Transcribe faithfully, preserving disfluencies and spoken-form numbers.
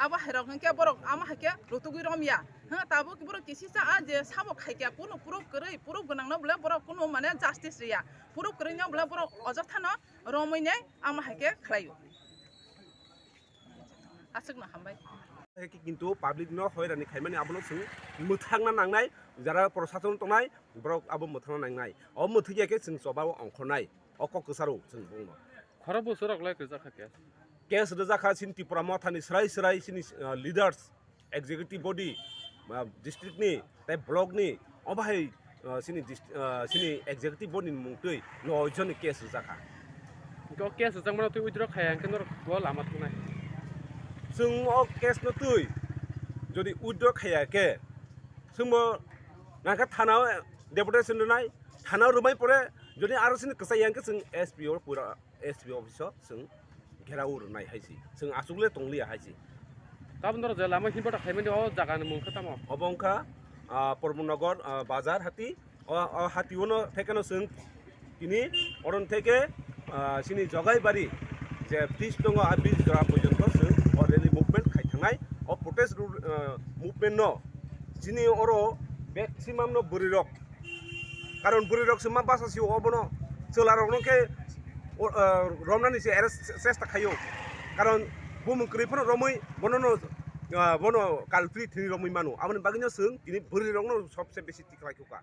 Abo hai rok hwnkhe borok ama hai khe rutugwi romya. Hwnkhe tabuk borok kisi cha a je sabo khai kya, kunu proof kwrwi, proof gwnang no bole borok kunu mane justice riya. Proof kwrwi no bole borok ojothano romwi nai ama hai khe khlaio. Aswkno hambai. Kintu public no hoirani khaimani abono chwng mwthangna nangnai, jara prosason tongnai borok abo mwthangna nangnai. O mwthangya khe chwng choba o ongkhornai. O kok kwcharo chwng bongno. Khorok bwswk rok lai kwchak kha case. Case rwjak kha chini Tipra Mothani swrai swrai chini, uh, leaders, executive body, uh, district ni tei block ni, o bahai, uh, chini dist-, uh, chini executive body ni mung twi noi jon ni case rwjak kha. Hwnkhe o case rwjakmano twi withdraw khaiya hwnkhe norok bo lama thangnai. Chwng o case no twi jodi withdraw khaiya khe, chwngbo nangkha thana o deputation rwnai, thana o rwmai pore jodi aro chini kwchai ya hwnkhe chwng S P o pura S P office o chwng gherao rwnai hai se. Chwng achukle tongliya hai se. Tabuk norok je lama hinba ta khaimani o jaga ni mung khe tamo? Obo wngkha, ah, Pramod Nagar, ah, bazar hati. O, o hati ono thekeno chwng tini oron theke, ah, chini Jogaibari je bridge tongo, a bridge jora porjonto chwng o rally movement khai thangnai. O protest ru-, ah, movement no chini oro maximum no bwrwi rok Karon bwrwi rok se ma basa si obono chwla rok no khe o, ah, romnani se arrest chesta khaio. Karon bumung kwrwi phano romwi bono no, ah, bono culprit thini romwi mano. Aboni bagwi no chwng tini bwrwi rok no sobse besi tikhlai khuka.